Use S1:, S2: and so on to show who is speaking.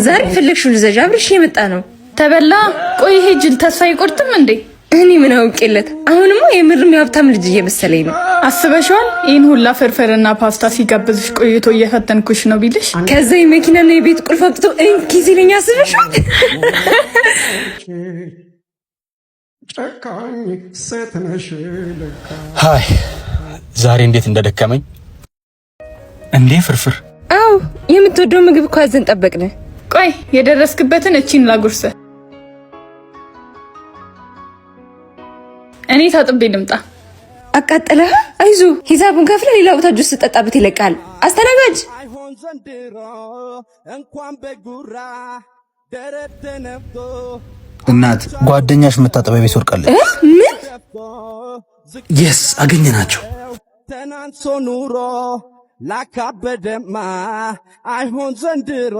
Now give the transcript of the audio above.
S1: ዛሬ ፈለግሽውን እዘዥ፣ አብርሽ የመጣ ነው።
S2: ተበላ። ቆይ ይሄ ጅል ተስፋ አይቆርጥም እንዴ?
S1: እኔ ምን አውቄለት። አሁንማ የምርም የሀብታም ልጅ እየመሰለኝ ነው።
S2: አስበሽዋል? ይህን ሁላ ፍርፍርና ፓስታ ሲጋብዝሽ ቆይቶ እየፈተንኩሽ ነው ቢልሽ፣
S1: ከዛ የመኪናና የቤት ቁልፍ አምጥቶ እንኪ ሲለኝ አስበሽዋል?
S3: Hi፣ ዛሬ እንዴት እንደደከመኝ። እንዴ ፍርፍር!
S1: አው የምትወደው ምግብ እኮ አዘን ጠበቅን።
S2: ቆይ የደረስክበትን እቺን ላጉርስ። እኔ ታጥቤ ልምጣ።
S1: አቃጠለህ? አይዞ ሂሳቡን ከፍለ ሌላ ቦታ ጁስ ስጠጣበት ይለቃል። አስተናጋጅ።
S4: እናት፣ ጓደኛሽ መታጠቢያ ቤት ወድቃለች።
S1: ምን?
S4: Yes፣ አገኘናቸው።
S5: ተናንሶ ኑሮ ላካበደማ አይሆን ዘንድሮ።